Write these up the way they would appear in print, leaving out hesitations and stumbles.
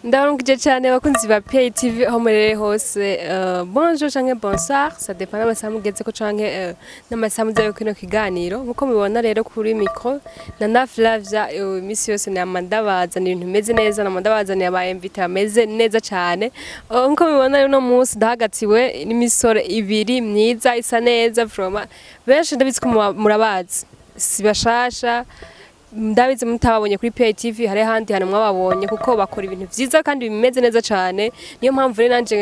Ndabaramukije cyane abakunzi ba PTV aho murere hose. Bonjour canke bonsoir, ça dépend n'amasaha mugezeko canke n'amasaha muzayo kino kiganiro. Nkuko mubibona rero kuri micro na na Flavia, imisi yose nama ndabazanira ibintu bimeze neza, nama ndabazanira aba invité bameze neza cyane. Nkuko mubibona rero, uno munsi ndahagatiwe n'imisore ibiri myiza isa neza vraiment. Benshi ndabizi ko murabazi, si bashasha. Ndabizi mutababonye kuri PITV, hari ahandi hantu mwababonye, kuko bakora ibintu vyiza kandi bimeze neza cane. Niyo mpamvu rero nanje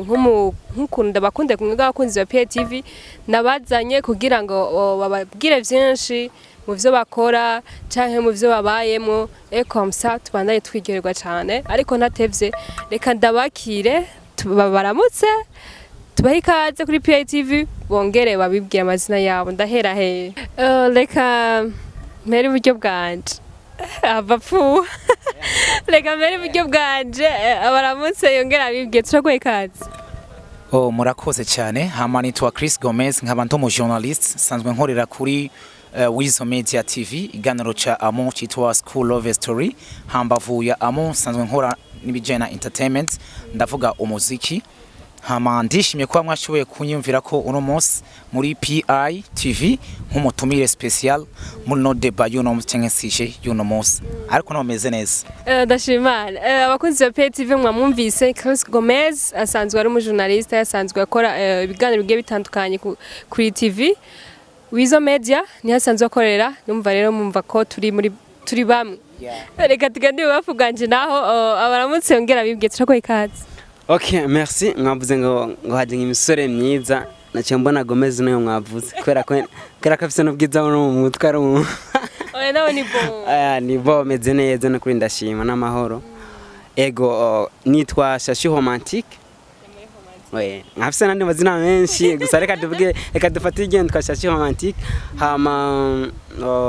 nk'ukuntu ndabakunda kumwe bw'abakunzi ba PITV, nabazanye kugira ngo bababwire vyinshi mu vyo bakora canke mu vyo babayemo, et comme ça tubandanye twiryoherwa cane. Ariko ntatevye, reka ndabakire, baramutse, tubahe ikaze kuri PITV, bongere babibwire amazina yabo. Ndahera he? Reka mpere iburyo bwanje abapfu, reka mpere iburyo bwanje, abaramutse yongere abibwiye. Turaguhe ikaze. Oh, murakoze cyane. Hama nitwa Chris Gomez, nkaba ndi umu journaliste, nsanzwe nkorera kuri Wizo Media TV, iganiro ca Amo citwa School Love Story. Hambavu ya Amo, nsanzwe nkora n'ibijanye na entertainment, ndavuga umuziki. Hama ndishimye kuba mwashoboye kunyumvira ko uno munsi muri PI TV nk'umutumire special muri no débat y'uno munsi canke sujet y'uno munsi, ariko no meze neza. Ndashima Imana. Abakunzi ba PTV, mwamwumvise Chris Gomez, asanzwe ari umujournaliste, asanzwe akora ibiganiro bigiye bitandukanye kuri TV Wizo Media, niho asanzwe akorera. Numva rero mumva ko turi muri turi bamwe. Reka tugende ibubafu bwanje naho, abaramutse yongera abibwiye. Turaguha ikaze. Ok, merci. Mwavuze ngo haje imisore myiza, naciye mbona Gomez niyo mwavuze kubera ko afise n'ubwiza no mu mutwe ari mu Oya, nawe ni bon. Aya ni bo meze neza no kuri, ndashima n'amahoro. Ego, nitwa Shashi Romantique. We, nkafise n'andi mazina menshi, gusa reka tuvuge, reka dufate igendo twa Shashi Romantique. Hama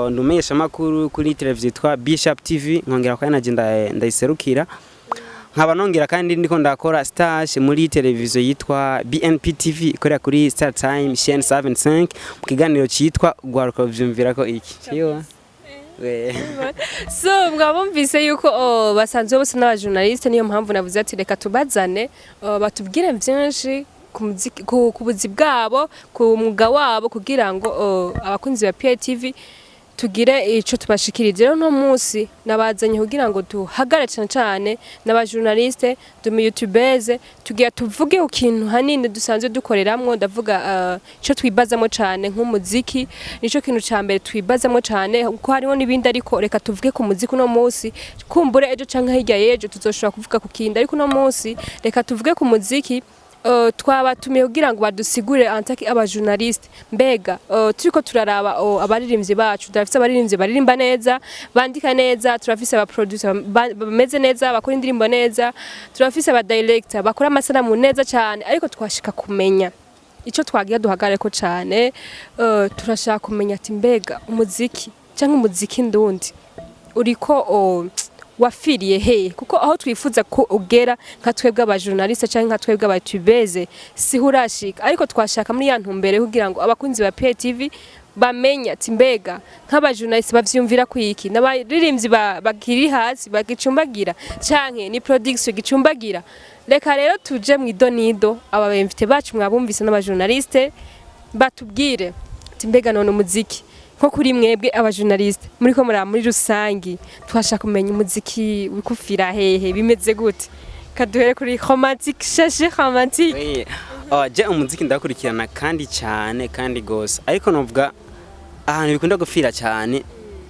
ndumenyesha makuru kuri televiziyo yitwa Bishop TV, nkongera kandi naje ndayiserukira, nkaba nongera kandi ndiko ndakora stage muri televiziyo yitwa BNP TV ikorera kuri Star Time chaîne 75 mu kiganiro cyitwa Gwaruka vyumvirako iki. Ciyo. We. So mwabumvise yuko basanzwe bose n'abajournaliste, niyo mpamvu navuze ati reka tubazane, batubwire vyinshi ku muziki, ku buzi bwabo, ku mwuga wabo, kugira ngo abakunzi ba PITV tugire ico tubashikirije. Rero no munsi nabazanye kugira ngo duhagare cane cane n'abajournaliste, dumu youtubers, tugira tuvuge ku kintu hanini dusanzwe dukoreramwo. Ndavuga ico twibazamo cane nk'umuziki, nico kintu ca mbere twibazamo cane, kuko hariho n'ibindi, ariko reka tuvuge ku muziki uno munsi. Kumbure ejo canke hirya y'ejo tuzoshobora kuvuga ku kindi, ariko uno munsi reka tuvuge ku muziki. Twabatumiye kugira ngo badusigurire en tant que abajournaliste, mbega turiko turaraba abaririmbyi bacu, turafise abaririmbyi baririmba neza, bandika neza, turafise aba producer bameze neza, bakora indirimbo neza, turafise aba director bakora amasanamu neza cyane, ariko twashika kumenya ico twagiye duhagarareko cane. Turashaka kumenya ati mbega umuziki canke umuziki ndundi uriko wafiriye hehe? Kuko aho twifuza ko ugera nka twebwe abajournaliste canke nka twebwe abatubeze siho urashika, ariko twashaka muri ya ntumbere kugira ngo abakunzi ba PTV bamenye ati mbega nk'abajournaliste bavyumvira kwiki, n'abaririmbyi bakiri hasi bagicumbagira canke ni production gicumbagira. Reka rero tuje mu idonido. Aba invités bacu mwabumvise n'abajournaliste, batubwire ati mbega none umuziki nko kuri mwebwe abajournaliste muriko muraba muri rusangi, twashaka kumenya umuziki wikufira hehe, bimeze gute? Kaduhere kuri Romantique, Shashi Romantique. Oui. Oh, je umuziki ndakurikirana kandi cyane kandi gose, ariko novuga ahantu bikunda gupfira cyane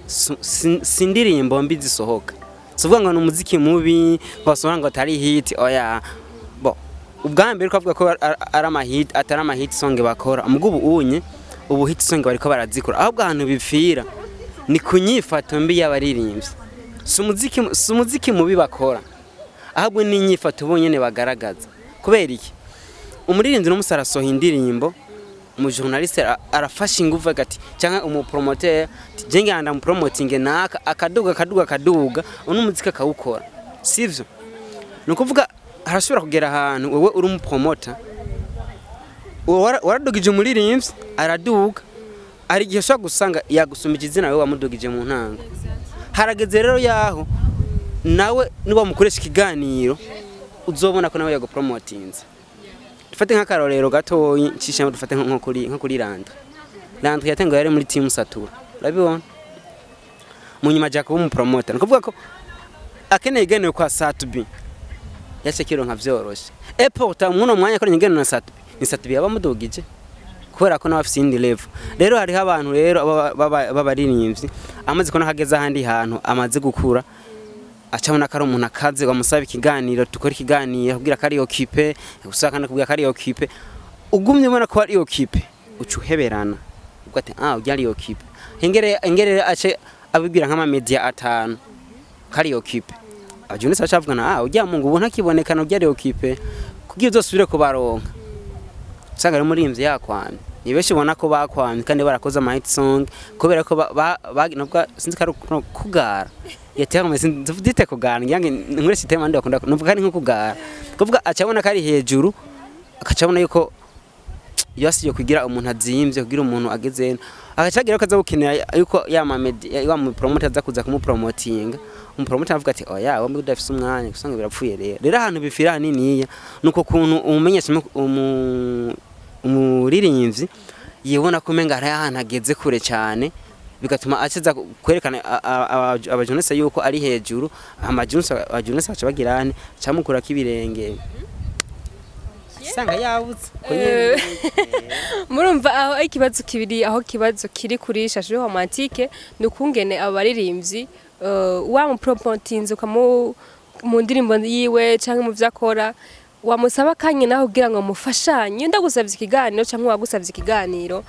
si indirimbo mbi zisohoka, si uvuga ngo ni umuziki mubi ngo basohora ngo atari hit, oya. Bo ubwa mbere ukavuga ko ari amahit, atari amahit song bakora, mugo ubu unye ubu hit song bariko barazikora. Ahubwo ahantu bipfira ni ku nyifato mbi y'abaririmbyi. Si umuziki mubi bakora, ahubwo ni inyifato bonyene bagaragaza. Kubera iki? Umuririmbyi n'umusi arasoha indirimbo, umujournaliste arafasha ingufu agati cyangwa umupromoteur ati je nganda mupromotinge naka, akaduga akaduga akaduga, uno muziki akawukora, sivyo? Ni ukuvuga harashobora kugera ahantu wewe uri umupromoter waradugije umuririmbyi araduga, hari igihe ushobora gusanga yagusumbije izina wewe wamudugije mu ntango. Harageze rero yaho. Nawe niba mukoresha ikiganiro, uzobona ko nawe yagupromotinze. Dufate nk'akarorero gatoyi ncisha, dufate nko kuri Landry. Landry yatenguye yari muri team Satura, urabibona, mu nyuma aja kuba umupromoter. Ni kuvuga ko akeneye iganiro kwa Sat-B, yace kironka vyoroshe. Epota muno mwanya akoranye iganiro na Sat-B, ni Sat-B yabamudugije kubera ko nawe afise iyindi level. Rero hariho abantu rero b'abaririmbyi amaze kubona ko ageze ahandi hantu, amaze gukura, acabona ko ari umuntu akaze, bamusaba ikiganiro, tukora ikiganiro kugira ko ari occupé gusa, kandi kubwira ko ari occupé. Ugumye ubona ko ari occupé, uca uheberana, ubwo ati: "Ah, ujya ari occupé." Ingere ingere ace abibwira nk'ama media atanu ko ari occupé, abajournaliste baca bavugana: "Ah, ujya mungu ubu ntakibonekana, ujya ari occupé." Kugira uzosubire kubaronka, usanga ari umuririmbyi yakwamye. Ni benshi ubona ko bakwamye kandi barakoze ama hit song, kubera ko nubwo sinzi ko ari kugara yateye, sinzi dite kugara, ngira ngo nkoresha itema ndi bakunda, nuvuga ari nko kugara, kuvuga acabona ko ari hejuru, akacabona yuko yasiye kugira umuntu azimvye, kugira umuntu ageze, agacagira ko aza gukenera yuko ya ma media, wa mu promoter aza kuza kumupromotinga. Umupromoter avuga ati: "Oya, wowe udafise umwanya." Usanga birapfuye. Rero ahantu bifira haniniya nuko kuntu umumenyesha umuririmbyi yibona ko umenga hari ahantu ageze kure cyane, bigatuma akiza kwerekana abajournaliste yuko ari hejuru. Abajournaliste baca bagira ane camukurako ibirenge, sanga yabuze. Murumva aho ikibazo kibiri, aho kibazo kiri kuri Shashu Romantique, ni ukungene abo baririmbyi wamupromotinze ukamu mu ndirimbo yiwe canke mu vyo akora, wamusaba akanya nawe kugira ngo mufashanye. Ndagusavye ikiganiro canke wagusavye ikiganiro,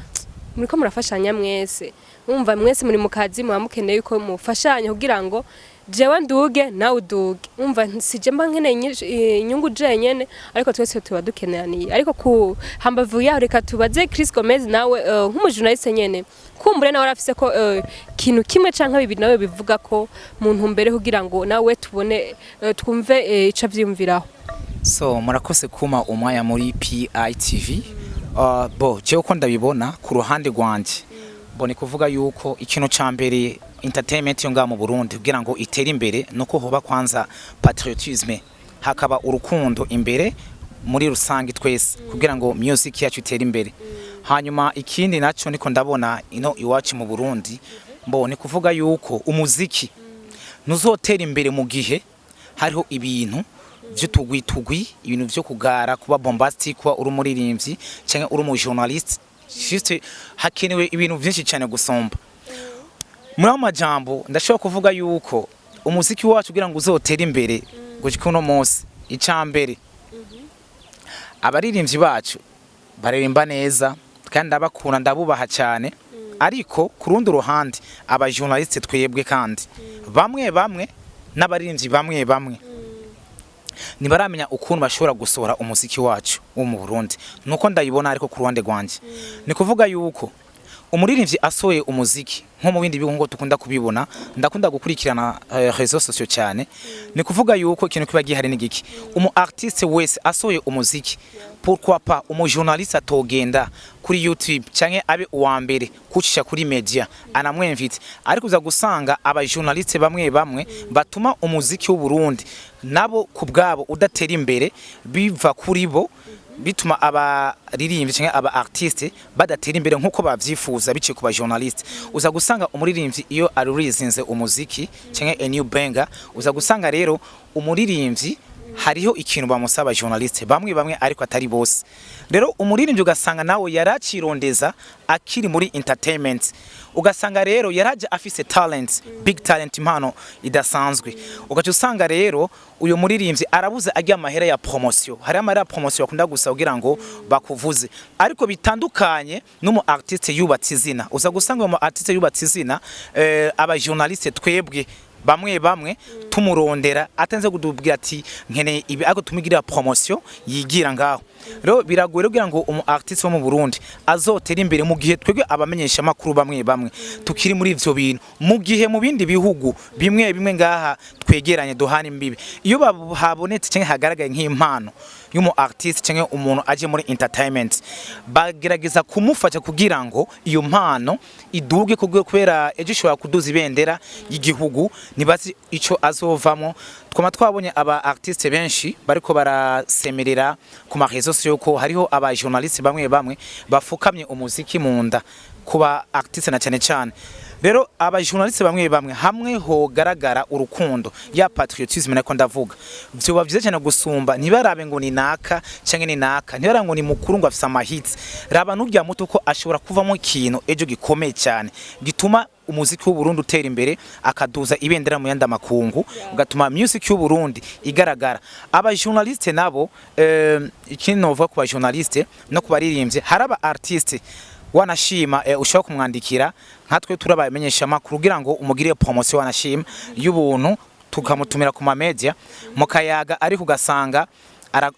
muriko murafashanya mwese. Mwumva mwese muri mu kazi, muba mukeneye yuko mufashanya kugira ngo jewe nduge nawe uduge. Umva, sije mba nkeneye inyungu jenyene, ariko twese tuba dukeneraniye. Ariko ku hambavu yaho, reka tubaze Chris Gomez nawe, nk'umujournaliste nyene, kumbure nawe arafise ko kintu kimwe canke bibiri nawe bivuga ko mu ntumbere kugira ngo nawe tubone, twumve ico avyiyumviraho. So murakoze kuma umwanya muri PITV. Bo jewe uko ndabibona ku ruhande rwanje, mbone kuvuga yuko ikintu ca mbere, entertainment yo ngaha mu Burundi kugira ngo itere imbere, nuko hoba kwanza patriotisme, hakaba urukundo imbere muri rusange twese, kugira ngo music yacu itere imbere. Hanyuma ikindi naco niko ndabona ino iwacu mu Burundi, mbone kuvuga yuko umuziki ntuzotera imbere mu gihe hariho ibintu vy'utugwi, ibintu vyo kugara, kuba bombastic, kuba uri umuririmbyi canke uri umu journaliste. Juste hakenewe ibintu vyinshi cyane gusumba. Muri ayo majambo, ndashobora kuvuga yuko umuziki wacu kugira ngo uzotere imbere gushika uno munsi, ica mbere, abaririmbyi bacu baririmba neza kandi ndabakunda, ndabubaha cyane. Ariko ku rundi ruhande, aba journaliste twebwe kandi bamwe bamwe n'abaririmbyi bamwe bamwe ntibaramenya ukuntu bashobora gusohora umuziki wacu wo mu Burundi. Nuko ndayibona. Ariko ku ruhande rwanje, ni kuvuga yuko umuririmbyi asohoye umuziki nko mu bindi bihugu, ngo dukunda kubibona, ndakunda gukurikirana réseaux sociaux cyane, ni kuvuga yuko ikintu kiba gihari ni giki? Umu artiste wese asohoye umuziki, pourquoi pas umu journaliste atogenda kuri YouTube canke abe uwa mbere kucisha kuri media anamwemvite? Ariko uza gusanga aba journaliste bamwe bamwe batuma umuziki w'u Burundi nabo ku bwabo udatera imbere, biva kuri bo, bituma abaririmbyi canke aba artiste badatera imbere nkuko bavyifuza biciye ku ba journaliste. Uza gusanga umuririmbyi iyo aririzinze umuziki canke a new banger, uza gusanga rero umuririmbyi hariho ikintu bamusaba journaliste bamwe bamwe, ariko atari bose. Rero umuririmbyi ugasanga nawe yaracirondeza akiri muri entertainment, ugasanga rero yaraje afise talent, big talent, impano idasanzwe. Ugaca usanga rero uyu muririmbyi arabuze ajya amahera ya promotion. Hari amahera ya promotion bakunda gusa kugira ngo bakuvuze, ariko bitandukanye n'umu artiste yubatse izina. Uza gusanga umu artiste yubatse izina, aba journaliste twebwe bamwe bamwe tumurondera atanze kudubwira ati: "Nkeneye ibi", ariko tumugirira promotion yigira ngaho. Rero biragoye kugira ngo umu artiste wo mu Burundi azotere imbere mu gihe twebwe abamenyesha makuru bamwe bamwe tukiri muri ivyo bintu, mu gihe mu bindi bihugu bimwe bimwe ngaha twegeranye duhana imbibi, iyo habonetse cyangwa hagaragaye nk'impano y'umu artiste cyangwa umuntu aje muri entertainment, bagerageza kumufasha kugira ngo iyo mpano iduge, kubera ejo ishobora kuduza ibendera y'igihugu, ntibazi ico azovamo. Twama twabonye aba artiste benshi bariko barasemerera ku ma réseaux sociaux ko hariho aba journaliste bamwe bamwe bafukamye umuziki mu nda kuba artiste, na cyane cyane rero aba journaliste bamwe bamwe. Hamwe hogaragara urukundo ya patriotisme nako ndavuga, vyoba vyiza cyane gusumba. Ntibarabe ngo ni naka canke ni naka, ntibarabe ngo ni mukuru ngo afise ama hits. Raba n'urya muto ko ashobora kuvamo ikintu ejo gikomeye cyane gituma umuziki w'u Burundi utera imbere, akaduza ibendera mu yandi makungu, ugatuma music y'u Burundi igaragara. Aba journaliste nabo, ikindi novuga ku ba journaliste no ku baririmbyi, hari aba artiste wanashima ushobora kumwandikira nkatwe turabamenyesha makuru kugira ngo umugirire promotion, wanashima y'ubuntu, tukamutumira ku ma media mukayaga, ariko ugasanga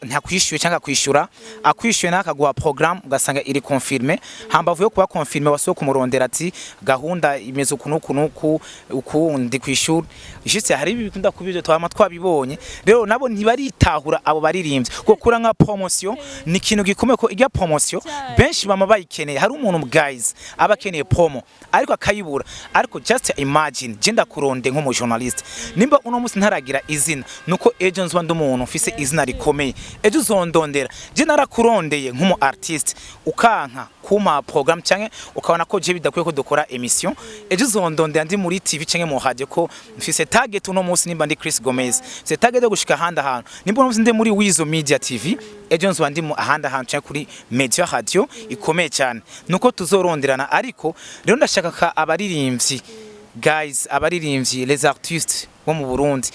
ntakwishyuye cyangwa akwishyura, akwishyuye nawe akaguha programme, ugasanga iri confirmé. Hambavu yo kuba confirmé, wasuye kumurondera ati gahunda imeze uku n'uku n'uku, uku ndi kwishura. Juste hari ibikunda kubivyo twama twabibonye. Rero nabo ntibaritahura abo baririmbyi, kuko kura nka promotion ni ikintu gikomeye, ko ijya promotion benshi bama bayikeneye. Hari umuntu, guys, aba akeneye promo ariko akayibura. Ariko just imagine je ndakuronde nk'umu journaliste, nimba uno munsi ntaragira izina, nuko ejo nzoba ndi umuntu mfise izina rikomeye, ejo uzondondera. Je narakurondeye nk'umu artiste, ukanka kuma programme canke ukabona ko je bidakwiye ko dukora émission, ejo uzondondera ndi muri TV canke mu radio, ko mfise target uno munsi. Nimba ndi Chris Gomez, mfise target yo gushika ahandi ahantu. Nimba uno munsi ndi muri Wizo Media TV, ejo nzoba ndi mu ahandi ahantu canke kuri media radio ikomeye cyane, nuko tuzoronderana. Ariko rero ndashaka ka abaririmbyi, guys, abaririmbyi, les artistes bo mu Burundi,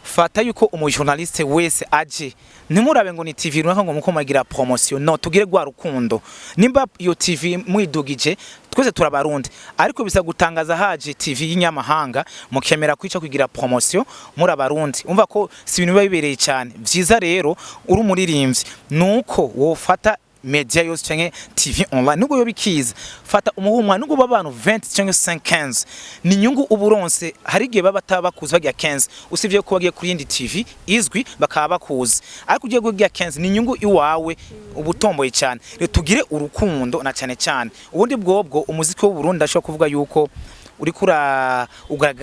fata yuko umujournaliste wese aje, ntimurabe ngo ni TV runaka ngo muko mugira promotion. No tugire rwa rukundo. Nimba iyo TV mwidugije, twese turabarundi, ariko bisa gutangaza haje TV y'inyamahanga mukemera kwica kugira promotion muri abarundi. Umva ko si ibintu biba bibereye cyane vyiza. Rero uri umuririmbyi, nuko wofata media yose canke TV online, nubwo yo bikiza, fata umuhumwa, nubwo baba abantu 20 canke 15, ni inyungu uburonse. Hari igihe baba batabakuzi bagira 15, usivye ko bagiye kuri yindi TV izwi bakaba bakuzi, ariko ugiye kugira 15 ni inyungu iwawe, ubutomboye cyane. Rero tugire urukundo na cyane cyane. Ubundi bwobwo umuziki w'u Burundi ashobora kuvuga yuko uriko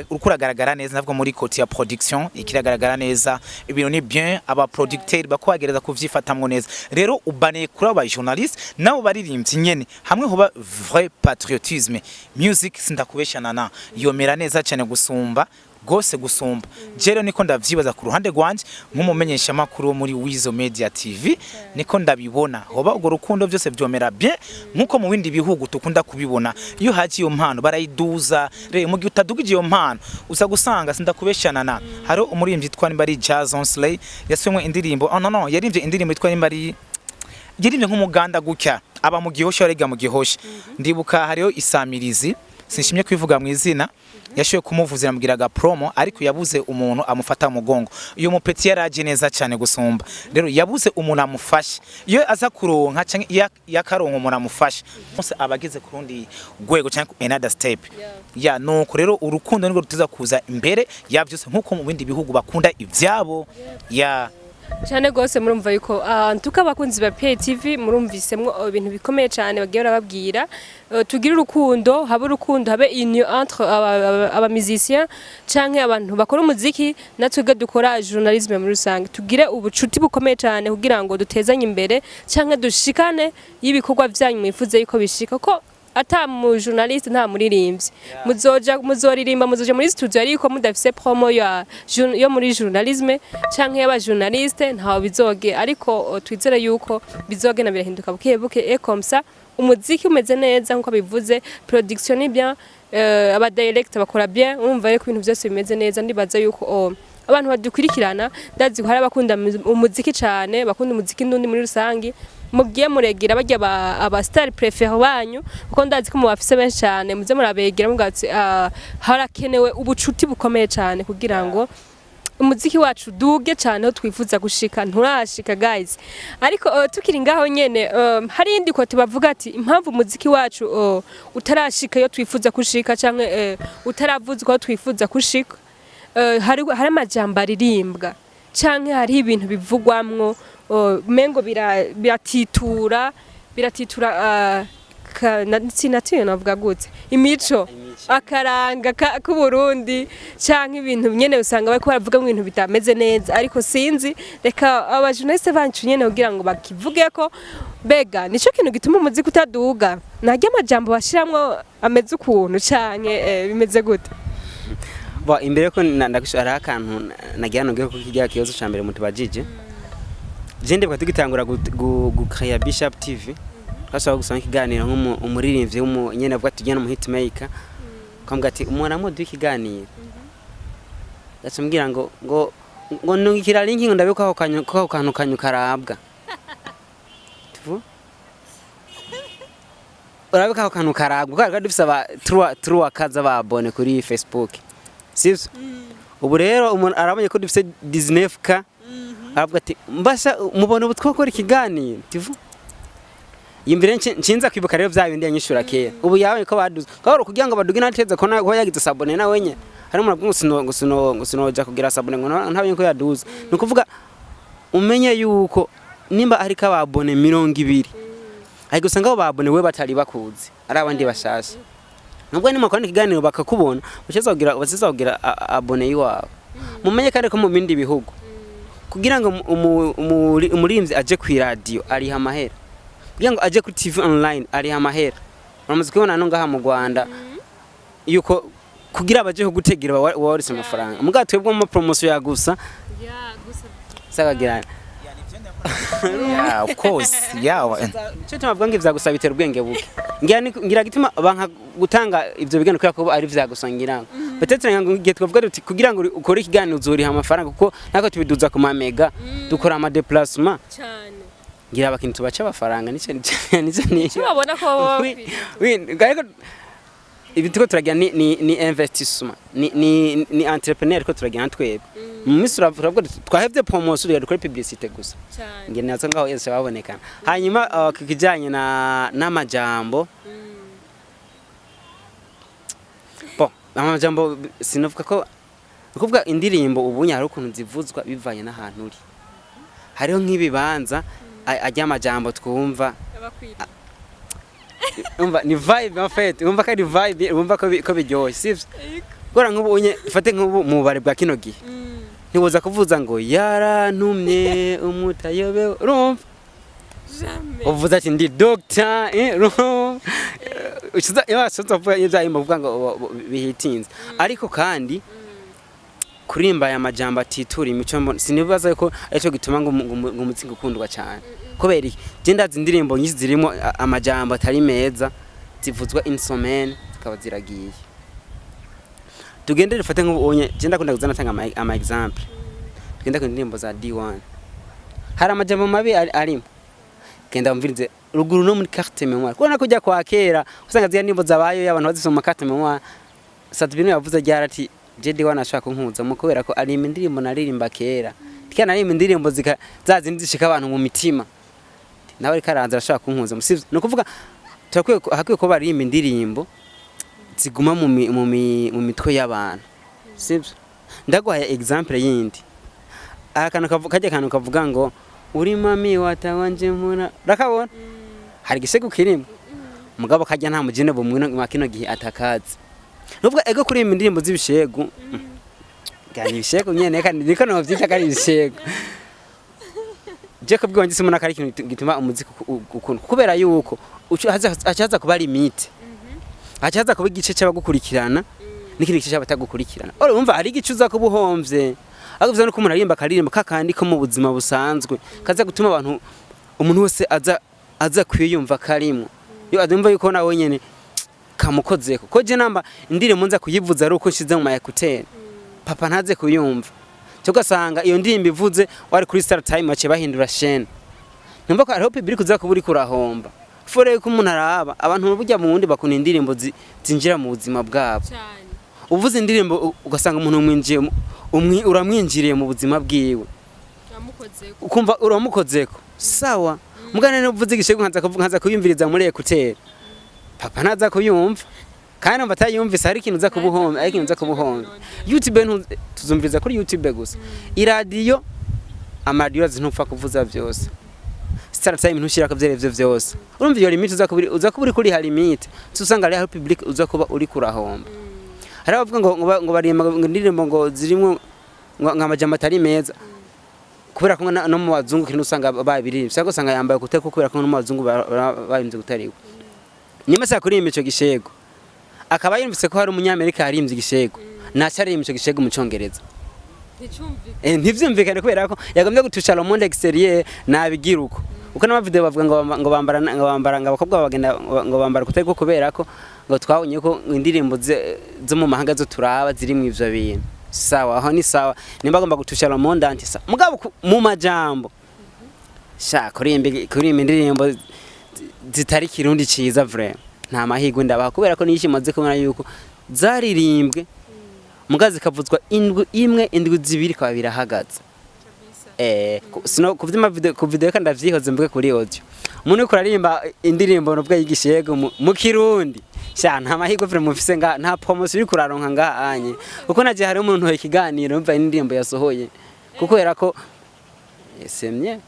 uragaragara neza, navuga muri côté ya production ikiragaragara neza, ibintu ni bien, aba producteur bakwagereza kuvyifatamwo neza. Rero ubaniye kuri aba journaliste nabo baririmbyi nyene, hamwe hoba vrai patriotisme, music sindakubeshana na yomera neza cyane gusumba gose gusumba. Je rero niko ndavyibaza ku ruhande rwanje nk'umumenyesha makuru wo muri Wizo Media TV, niko ndabibona. Hoba urwo rukundo, byose byomera bien nkuko mu bindi bihugu tukunda kubibona. Iyo haje iyo mpano barayiduza. Rero mu gihe utadugije iyo mpano, uza gusanga sindakubeshana na hari umuririmbyi yitwa nimba ari Jason Slay yasomwe indirimbo, oh no no, yaririmbye indirimbo yitwa nimba ari, yaririmbye nk'umuganda gutya, aba mu Gihosha, arega mu Gihosha. Ndibuka hariho isamirizi, sinshimye kwivuga mu izina, yashoboye kumuvuzira amubwiraga promo, ariko yabuze umuntu amufata mu mugongo. Uyu mupeti yaraje neza cyane gusumba, rero yabuze umuntu amufasha. Iyo aza kuronka canke iyo yakaronka umuntu amufasha, bose abageze ku rundi rwego canke another step ya. Nuko rero urukundo nirwo rutiza kuza imbere ya byose, nkuko mu bindi bihugu bakunda ivyabo ya. Cyane rwose. Murumva yuko ntuka abakunzi ba PTV murumvisemwo ibintu bikomeye cyane bagiye barababwira. Tugire urukundo, habe urukundo, habe union entre aba musiciens canke abantu bakora umuziki natwebwe dukora journalisme muri rusange. Tugire ubucuti bukomeye cyane kugira ngo dutezanye imbere canke dushikane y'ibikorwa vyanyu mwifuze yuko bishika, ko ata mu journaliste nta muririmbyi muzoja muzoririmba, muzoja muri studio, ariko mudafise promo ya yo muri journalisme canke y'aba journaliste, ntaho bizoge. Ariko twizere yuko bizogenda birahinduka buke buke, et comme ça umuziki umeze neza nkuko bivuze, production ni bien, aba director bakora bien. Urumva rero ko ibintu byose bimeze neza. Ndibaza yuko abantu badukurikirana, ndazi ko hari abakunda umuziki cyane, bakunda umuziki ndundi muri rusangi. Mugiye muregera barya aba star préféré banyu, kuko ndazi ko mubafise benshi cyane, muze murabegera muvuga ati harakenewe ubucuti bukomeye cyane kugira ngo umuziki wacu duge cyane aho twifuza gushika. Nturashika, guys. Ariko tukiri ngaho nyene, hari indi côté bavuga ati impamvu umuziki wacu utarashika iyo twifuza gushika canke utaravuzwa aho twifuza gushika, hari amajambo aririmbwa canke hari ibintu bivugwamwo. Mengo biratitura sinatiye, navuga gute, imico, akaranga k'Uburundi canke ibintu nyene usanga bariko baravuga mu bintu bitameze neza. Ariko sinzi, reka abajournaliste bacu nyene kugira ngo bakivugeko. Bega nico kintu gituma umuziki utaduga, naryo amajambo bashiramwo ameze ukuntu, canke bimeze gute? Bo, imbere ko hariho akantu nagira nongere ko kijya kibazo ca mbere mutubajije. Je ndibuka tugitangura gukreya Bishop TV, twashobora gusanga ikiganiro nk'umuririmbyi nyene avuga ati tugenda mu hitmaker, kambwira ati umuntu amuduha ikiganiro, gaca mbwira ngo nungikira link, ngo ndabe ko ako kantu kanyu karabwa. Tuvu urabe ko ako kantu karabwa, kuko twari dufise aba trois kaza ba abonnés kuri Facebook, sivyo? Ubu rero umuntu arabonye ko dufise 19K, aravuga ati mbasha mubona ubu twakora ikiganiro. Tuvu yumvire nshinza kwibuka rero vya bindi yanyishura kera. Ubu yabonye ko baduze kawaro kugira ngo baduge, nateze ko na ko yagize s'abonner na wenye. Hari umuntu avuga ngo sino ngo sino ngo sinoja kugira s'abonner, ngo ntabonye ko yaduze. Ni ukuvuga umenye yuko nimba ariko aba abonnés 20, ariko usanga abo ba abonnés we batari bakuzi, ari abandi bashasha. Nubwo ni makora ikiganiro bakakubona, baciza kugira abonné yiwawe. Mumenye kandi ko mu bindi bihugu, kugira ngo umuririmbyi aje ku radio ariha amahera, kugira ngo aje kuri TV online ariha amahera. Uramaze kubibona no ngaha mu Rwanda yuko kugira abaje kugutegera warise amafaranga. Mugabo twebwe mu promotion ya gusa sakagira. Yeah, of course, yeah. Cyo tumavuga ngo ivya gusa bitera ubwenge buke. Ngira ngira gituma banka gutanga ivyo biganiro kubera ko ari vya gusa. Ngira ngo peut-être ngo igihe twavuga tuti kugira ngo ukore ikiganiro uzoriha amafaranga, kuko nako tubiduza ku mamega, dukora ama déplacement. Cyane. Ngira abakintu tubaca amafaranga, nico ni Cyo babona ko baba Oui, oui, ariko ibi turiko turagira ni investissement, ni entrepreneur ko turagira twebwe. Mu minsi uravuga tuti twahevye promotion, tugira dukore publicité gusa. Cyane. Ngira nazo ngaho yose babonekana. Hanyuma ku kijanye na n'amajambo, bon, amajambo sinavuga ko ukuvuga indirimbo ubunya hari ukuntu zivuzwa bivanye n'ahantu uri. Hariho nk'ibibanza ajya amajambo twumva abakwiriye. Umva ni vibe en fait, umva ko ari vibe, umva ko biryoshye, sivyo? Gora nk'ubu unye fate nk'ubu mu bubare bwa kino gihe, ntibuza kuvuza ngo yarantumye umutayobewe, urumva? Jamais. Uvuze ati ndi doctor, urumva ukiza iyo washatse kuvuga ibyo uvuga ngo bihitinze. Ariko kandi kuririmba aya majambo atitura imico mbona sinibaza ko aricyo gituma ngo umuziki ukundwa cyane. Kubera iki? Je ndazi indirimbo nyinshi zirimo amajambo atari meza, zivuzwa une semaine zikaba ziragiye. Tugende dufate nk'ubu unye, je ndakunda kuza natanga ama example. Tugende ku ndirimbo za D1, hari amajambo mabi arimo. Genda wumvirize ruguru no muri carte mémoire, kubona kujya kwa kera usanga ziriya ndirimbo zabayo y'abantu bazisoma carte mémoire. Sadbino yavuze ryari ati je D1 ashaka kunkuzamo kubera ko ari indirimbo naririmba kera, tikana naririmba indirimbo zika za zindi zishika abantu mu mitima, nawe ariko aranza arashaka kunkuza. Sivyo? Ni ukuvuga turakwiye hakwiye ko baririmba indirimbo ziguma mu mitwe y'abantu, sivyo? Ndaguhaye example yindi. Aka kantu kajya kantu kavuga ngo uri mami watawanje mpura, urakabona hari igisego kirimo, mugabo kajya nta mugene bumwe mwa kino gihe atakazi. Nuvuga ego kuririmba indirimbo z'ibishegu, gani ibishegu nyene kandi niko novyita ko ari ibishegu. Je kubwiwa njye simona ko ari ikintu gituma umuziki ukundwa, kubera yuko haca haza kuba limite, haca haza kuba igice c'abagukurikirana n'ikindi gice c'abatagukurikirana. Urumva hari igice uza kuba uhomvye, ariko bivuze nuko umuntu aririmba akaririmba kakandi ko mu buzima busanzwe kaza gutuma abantu, umuntu wese aza kwiyumva karimwo, yo adumva yuko nawe nyene kamukozeko. Ko je namba indirimbo nza kuyivuza ari uko nshize mu ma écouteurs, papa ntaze kuyumva, cyo ugasanga iyo ndirimbo ivuze wari kuri Star Time bace bahindura chaîne. Numva ko hariho public uza kuba uriko urahomba. Fore ko umuntu araba abantu burya mu wundi bakunda indirimbo zinjira mu buzima bwabo. Cyane. Uvuze indirimbo ugasanga umuntu umwinjiye uramwinjiriye mu buzima bwiwe. Namukozeko. Ukumva uramukozeko, sawa. Mugana ne uvuze igishego nkaza kuvuga nkaza kuyumviriza muri écouteur, papa ntaza kuyumva, kandi numva atayumvise hari ikintu uza kubuhomba, hari ikintu uza kubuhomba. YouTube tuzumviriza kuri YouTube gusa, iradiyo. Amaradiyo ntupfa kuvuza vyose, Star Time ntushirako vyarevyo vyose. Urumva iyo limite uza kuba uri kuriha limite, usanga ari public uza kuba uri kurahomba. Hari abavuga ngo barimba ngo indirimbo ngo zirimwo ngo amajambo atari meza, kubera ko no mu bazungu kintu usanga babiririmba, cyangwa usanga yambaye kuteko, kubera ko no mu bazungu barimvye kutariwe. Nyuma sa kuririmba ico gishego, akaba yumvise ko hari umunyamerika yarimbye igishego, naca aririmba ico gishego mu Congereza, ntivyumvikane, kubera ko yagombye gutusha le monde extérieur. Nabigira uko n'amavideo bavuga ngo bambara ngo abakobwa bagenda ngo bambara kutari ko, kubera ko ngo twabonye ko indirimbo zo mu mahanga zo turaba ziri mu ivyo bintu. Sawa, aho ni sawa, nimba agomba gutusha le monde entier, sawa, mugabo mu majambo sha kuririmba indirimbo zitari Kirundi ciza, vraiment nta mahirwe ndabaha, kubera ko niyo imaze kubona yuko zaririmbwe muga zikavuzwa indwi imwe, indwi zibiri, kwa birahagaze. Sino kuvyima video, ku video kandi ndavyihoze mvuge kuri audio, umuntu uriko uraririmba indirimbo nubwo yigishego mu Kirundi, sha nta mahirwe vraiment mufise nga nta promotion uriko uraronka ngaha anye, kuko naje hari umuntu ntoye ikiganiro mva indirimbo yasohoye, kuko era ko semye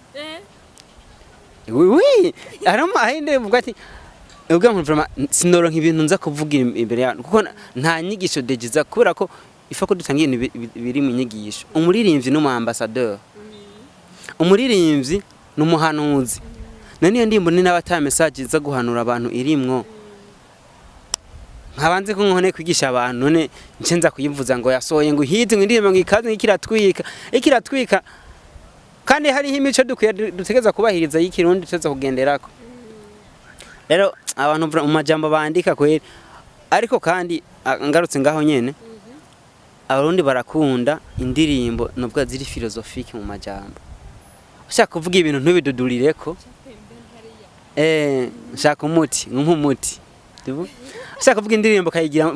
oui oui harimo ahinde mvuga ati ubwo muntu vraiment sinoronka ibintu nza kuvuga imbere y'abantu, kuko nta nyigisho dejiza, kubera ko ifa ko dutanga ibintu biri mu nyigisho. Umuririmbyi n'umu ambassadeur, umuririmbyi n'umuhanuzi. None iyo ndirimbo ni n'abata message iza guhanura abantu irimwo, nkabanze ko nkone kwigisha abantu, none nce nza kuyivuza ngo yasohoye ngo hit, ngo indirimbo ngo ikaze, ngo ikiratwika ikiratwika, kandi hariho imico dukwiye dutegereza kubahiriza y'Ikirundi tuza kugenderako. Rero abantu mu majambo bandika kweri, ariko kandi ngarutse ngaho nyene, Abarundi barakunda indirimbo nubwo ziri philosophique mu majambo. Ushaka kuvuga ibintu ntubidudurireko, nshaka umuti nk'umuti. Ushaka kuvuga indirimbo kayigira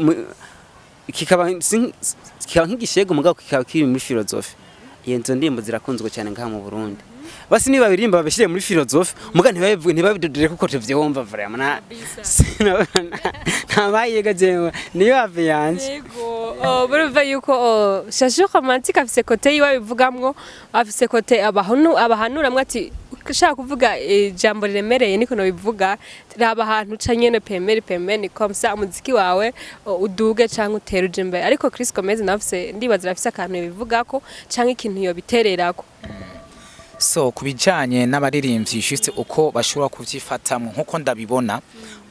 kikaba nk'igishego, mugabo kikaba kiri muri philosophie. Iyo nzo ndirimbo zirakunzwe cyane ngaha mu Burundi. Basi niba biririmba babishyire muri philosophie, muga ntibabivuge, ntibabidudire, kuko tuvyumva vraiment na nta mayiga jewe niyo hafi yanje. Yego, murumva yuko Shashi Romantique afise côté yiwe abivugamwo, afise côté abahanuramwo ati ushaka kuvuga ijambo riremereye niko nobivuga, raba ahantu uca nyene pembeni pembeni, comme ça umuziki wawe uduge canke utere uje imbere. Ariko Chris Gomez nawe afise, ndibaza arafise akantu yobivugako canke ikintu yobitererako. So ku bijanye n'abaririmbyi, juste uko bashobora kuvyifatamwo nkuko ndabibona,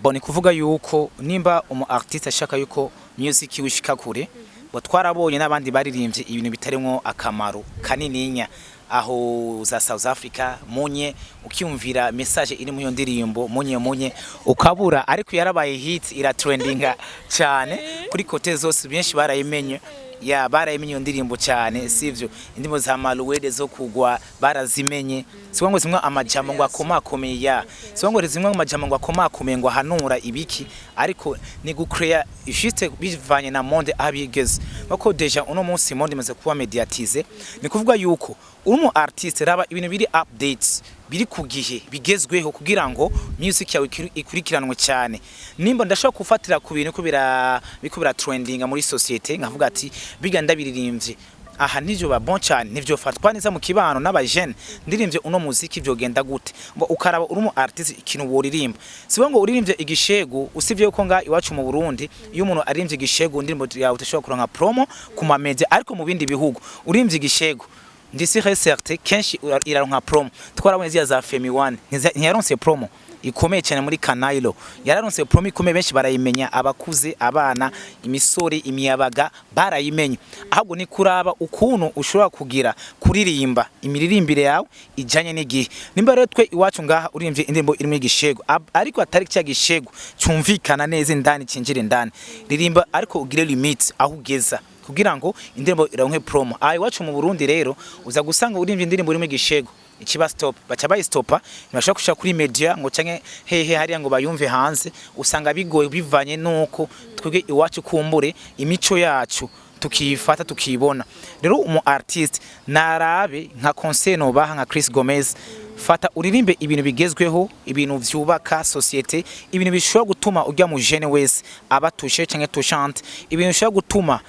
bon, ni kuvuga yuko nimba umu artiste ashaka yuko music yiwe ishika kure, bo twarabonye n'abandi baririmbye ibintu bitarimwo akamaro kanininya aho za South Africa, munye ukiyumvira message iri mu iyo ndirimbo, munye munye ukabura, ariko yarabaye hit, iratrendinga cyane kuri côté zose, benshi barayimenye, ya barayimenye iyo ndirimbo cyane, sivyo? Indirimbo za Maluwede zo kugwa barazimenye, sibo ngo zimwe amajambo ngo akomakomeye, ya sibo ngo zimwe amajambo ngo akomakomeye ngo ahanura ibiki, ariko ni gucrea juste bivanye na monde abigeze, bako déjà uno munsi monde imaze kuba médiatisé. Ni kuvuga yuko uri umu artiste, raba ibintu biri updates, biri ku gihe, bigezweho, kugira ngo music yawe ikurikiranwe cyane. Nimba ndashobora gufatira ku bintu ko bira biko bira trendinga muri société, nkavuga ati biga ndabiririmbye aha nivyo ba bon cyane, nivyo fatwa neza mu kibano n'abajene, ndirimbye uno muziki vyogenda gute? Ngo ukaraba uri umu artiste ikintu woririmba, sibo ngo uririmbye igishegu. Usivye yuko nga iwacu mu Burundi iyo umuntu aririmbye igishegu indirimbo yawe utashobora kuronka promo ku ma media, ariko mu bindi bihugu urimbye igishegu ndisi certain kenshi iraronka promo. Twarabonye ziya za Femi One, ntiyaronse promo ikomeye cyane muri Kanailo, yararonse promo ikomeye, benshi barayimenya, abakuze, abana, imisore, imiyabaga barayimenye. Ahubwo ni kuraba ukuntu ushobora kugira kuririmba imiririmbire yawe ijanye n'igihe. Nimba rero twe iwacu ngaha urimvye indirimbo irimo igishego, ariko atari cya gishego cyumvikana neza indani, cinjira indani, ririmba ariko ugire limit aho ugeza kugira ngo indirimbo ironke promo. Aha iwacu mu Burundi rero uza gusanga urimvye indirimbo irimo igishego ikiba stop, baca bayistopa, ntibashobora kushira kuri media ngo canke hehe hariya ngo bayumve hanze. Usanga bigoye bivanye nuko twebwe iwacu kumbure imico yacu tukiyifata tukibona. Rero umu artiste narabe nka conseil nobaha nka Chris Gomez: fata uririmbe ibintu bigezweho, ibintu vyubaka société, ibintu bishobora gutuma ujya mu jeune wese aba touché canke touchante, ibintu bishobora gutuma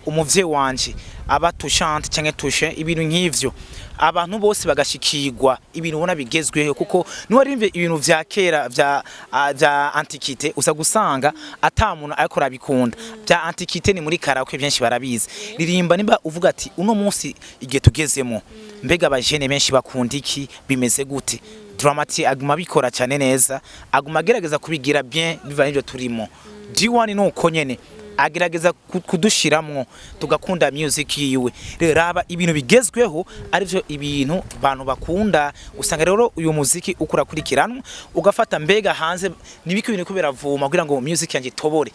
Umuvyeyi wanje aba touchante canke touché, ibintu nk'ivyo, abantu bose bagashikirwa, ibintu ubona bigezweho, kuko niwarimvye ibintu vya kera vya antiquité, uza gusanga ata muntu ariko arabikunda. Vya antiquité ni muri karaoke, byinshi barabizi. Ririmba nimba uvuga ati uno munsi igihe tugezemo, mbega abajene benshi bakunda iki, bimeze gute? Drama T aguma abikora cyane neza, aguma agerageza kubigira bien biva n'ivyo turimo. D1 nuko nyene agerageza kudushiramwo tugakunda music yiwe. Rero raba ibintu bigezweho, arivyo ibintu bantu bakunda. Usanga rero uyu muziki ukurakurikiranwa, ugafata mbega hanze nibiki ibintu ko biravuma kugira ngo music yanjye itobore.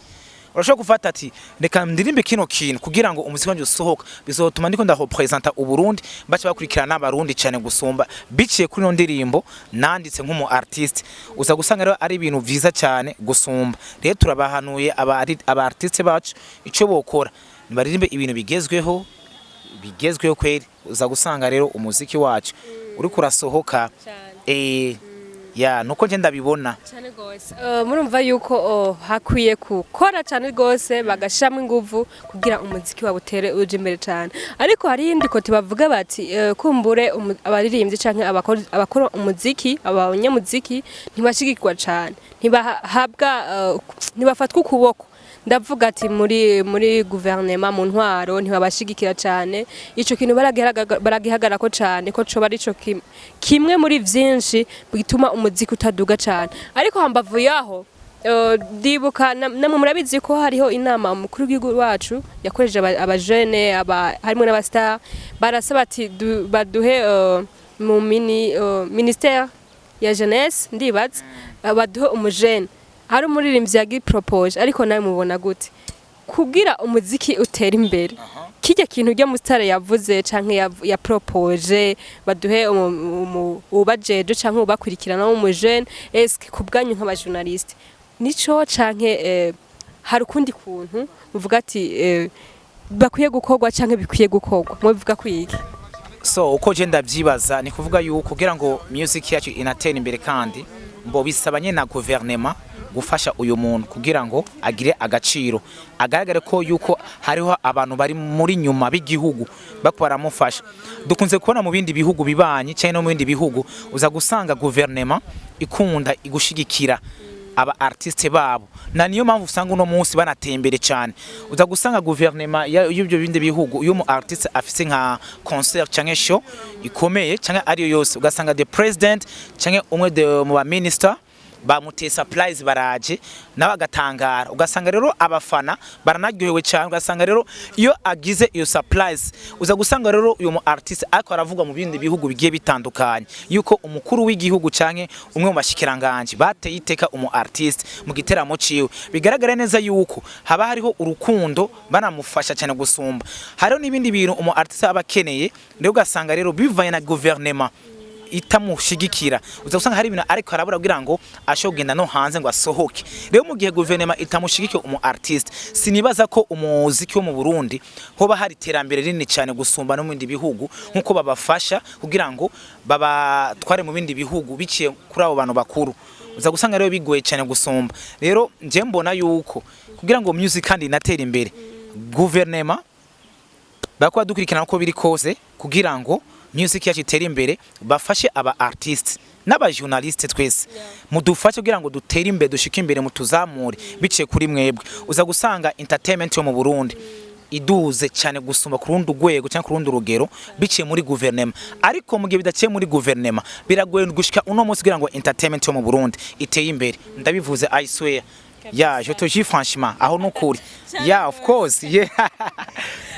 Urashobora gufata ati reka ndirimbe kino kintu kugira ngo umuziki wanje usohoke, bizotuma ndiko ndarepresenta Uburundi, baca bakurikirana n'Abarundi cyane gusumba biciye kuri ino ndirimbo nanditse nk'umu artiste. Uza gusanga rero ari ibintu vyiza cyane gusumba. Rero turabahanuye aba artiste bacu, ico bokora baririmbe ibintu bigezweho, bigezweho kweri. Uza gusanga rero umuziki wacu uriko urasohoka. Ya, nuko nje ndabibona. Cyane gose. Murumva yuko hakwiye gukora cyane gose, bagashiramo inguvu kugira umuziki wabo utere uje imbere cyane. Ariko hari iyindi côté bavuga bati kumbure abaririmbyi canke abakora umuziki, abanyamuziki ntibashigikwa cyane, ntibahabwa ntibafatwa ukuboko. Ndavuga ati muri guverinema, mu ntwaro, ntibabashigikira cyane. Ico kintu baragihagarako cyane ko coba arico kimwe muri vyinshi bituma umuziki utaduga cyane. Ariko hambavu yaho, ndibuka namwe murabizi ko hariho inama umukuru w'igihugu wacu yakoresheje abajene harimo n'abastar, barasaba ati baduhe mu ministère ya jeunesse, ndibaza baduhe umujene. Hari umuririmbyi yagipropoje. Ariko nawe mubona gute kugira umuziki utera imbere, kijya kintu ujya musitare yavuze canke yapropoje baduhe ubajeje canke ubakurikirana w'umujene? Eske ku bwanyu nk'abajournaliste nico, canke hari ukundi kuntu muvuga ati bakwiye gukorwa canke bikwiye gukorwa? Mubivuga kwiki? So uko je ndavyibaza ni kuvuga yuko kugira ngo music yacu inatera imbere, kandi mbo bisaba nyene na guverinema gufasha uyu muntu kugira ngo agire agaciro, agaragare ko yuko hariho abantu bari muri nyuma b'igihugu bako baramufasha. Dukunze kubona mu bindi bihugu bibanyi cyangwa no mu bindi bihugu, uza gusanga guverinema ikunda igushigikira aba artiste babo, na niyo mpamvu usanga uno munsi banateye imbere cyane. Uza gusanga guverinema y'ibyo bindi bihugu, iyo umu artiste afise nka concert canke show ikomeye canke ariyo yose, ugasanga the president canke umwe de mu ba minister bamuteye surprise, baraje nawe agatangara, ugasanga rero abafana baranaryohewe cyane. Ugasanga rero iyo agize iyo surprise, uza gusanga rero uyu mu artiste ariko aravugwa mu bindi bihugu bigiye bitandukanye, yuko umukuru w'igihugu canke umwe mu bashikiranganje bateye iteka umu artiste mu giteramo ciwe. Bigaragara neza yuko haba hariho urukundo, banamufasha cyane gusumba. Hariho n'ibindi bintu umu artiste aba akeneye, rero ugasanga rero bivanye na guverinema itamushigikira, uza usanga hari ibintu ariko arabura kugira ngo ashobore kugenda no hanze ngo asohoke. Rero mu gihe guverinoma itamushigikiye umu artiste, sinibaza ko umuziki wo mu Burundi hoba hari iterambere rinini cyane gusumba no mu bindi bihugu, nkuko babafasha kugira ngo babatware mu bindi bihugu biciye kuri abo bantu bakuru. Uza gusanga rero bigoye cyane gusumba. Rero nje mbona yuko kugira ngo music kandi inatere imbere, guverinoma bakuba dukurikirana uko biri kose kugira ngo music yacu itere imbere, bafashe aba artiste n'aba journaliste twese, mudufashe kugira ngo dutere imbere, dushike imbere, mutuzamure biciye kuri mwebwe. Uza gusanga entertainment yo mu Burundi iduze cyane gusumba ku rundi rwego cyangwa ku rundi rugero biciye muri guverinema. Ariko mu gihe bidaciye muri guverinema, biragoye gushika uno munsi kugira ngo entertainment yo mu Burundi iteye imbere. Ndabivuze, I swear, yeah, je te jure, franchement, aho nukuri, yeah, of course, yeah.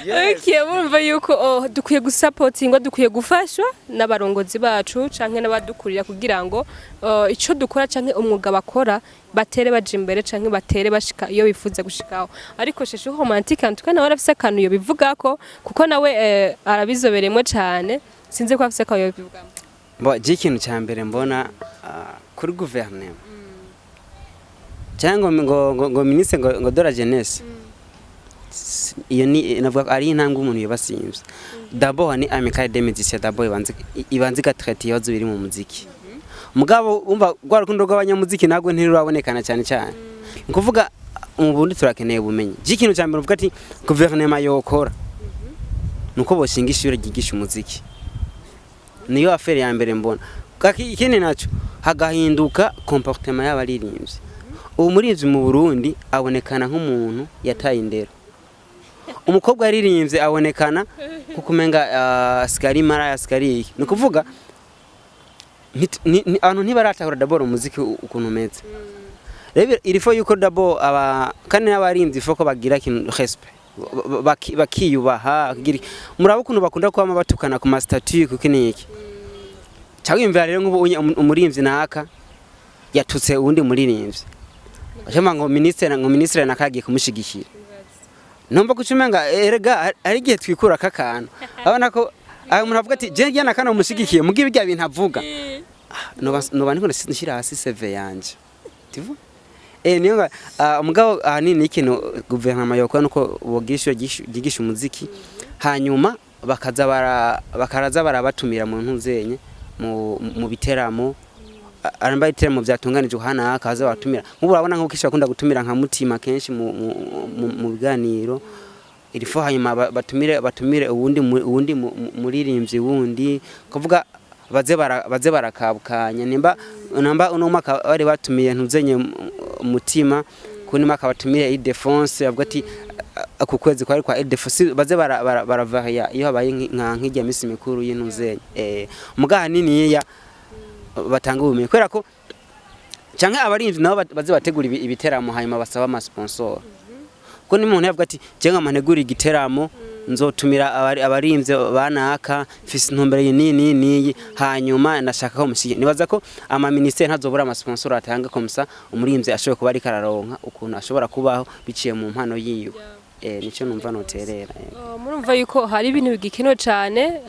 Yes. Okay, murumva yuko dukwiye gusapotingwa, dukwiye gufashwa n'abarongozi bacu canke n'abadukurira kugira ngo ico dukora canke umwuga bakora batere baja imbere canke batere bashika iyo bifuza gushikaho. Ariko Sheshu Romantique antuka nawe arafise akantu yo bivugako, kuko nawe arabizoberemwo cane. Sinzi ko afise akantu yo bivugamo. Bo je ikintu cya mbere mbona kuri guverinoma cyangwa ngo ministre ngo de la jeunesse, iyo ni navuga ko ari intambwe umuntu yobasimvye. D'abord ni amicale des musiciens, d'abord ibanze igatraite ibibazo biri mu muziki. Mugabo umva rwa rukundo rw'abanyamuziki ntabwo ntirurabonekana cyane cyane, ni kuvuga Mu Burundi turakeneye ubumenyi. Je, ikintu cya mbere uvuga ati guverinoma yokora nuko boshinga ishure ryigisha umuziki, niyo affaire ya mbere mbona. Ikindi naco, hagahinduka comportement y'abaririmbyi. Ubu muririmbyi mu Burundi abonekana nk'umuntu yataye indero. Umukobwa yaririmbye abonekana kuko umenga asigari mara asigari iki. Ni ukuvuga abantu ntibaratahura d'abord umuziki ukuntu umeze. Rero il faut yuko d'abord aba kandi n'abaririmbyi, il faut ko bagira ikintu respect, bakiyubaha, bakagira muraba ukuntu bakunda kwama batukana ku ma statut, kuko niki cyangwa imvira. Rero nk'ubu umuririmbyi naka yatutse uwundi muririmbyi, cyangwa ngo ministre nakagiye kumushigikira, numva ko ucumenga erega hari igihe twikura kakantu abona ko aho umuntu avuga ati je njya nakana umushigikiye, mugibe ibya bintu avuga, noba ndiko nshyira hasi CV yanje tivu. Niyo mugabo ahanini ikintu guverinoma yokora nuko bogira ishure ryigisha umuziki, hanyuma bakaza bara bakaraza barabatumira mu ntuzenye mu biteramo, aramba ibiteramo byatunganijwe hana hakaza batumira. Nk'ubu urabona nk'uko kenshi bakunda gutumira nka Mutima kenshi mu biganiro irifo, hanyuma batumire uwundi muririmbyi wundi, kuvuga baze barakabukanya. Nimba namba uno mwaka bari batumiye ntuzenye Mutima, kundi mwaka batumiye Ildefonse, avuga ati ku kwezi kwari kwa Ildefonse, baze baravaria iyo habaye nka nk'ijya misi mikuru y'intuzenye. Mugaha nini ya batanga ubumenyi, kubera ko canke abarinzi nabo baze bategura ibiteramo, hanyuma basaba ama sponsor, ko ni umuntu yavuga ati je nkama ntegura igiteramo, nzotumira abarimvyi banaka, mfise intumbero iyi niyi niyi niyi, hanyuma ndashaka ko mushiye. Nibaza ko ama ministère ntazobura ama sponsor atanga, comme ça umurimvyi ashoboye kuba ariko araronka ukuntu ashobora kubaho biciye mu mpano yiwe. Nico numva noterera. Murumva yuko hari ibintu bigikenewe cane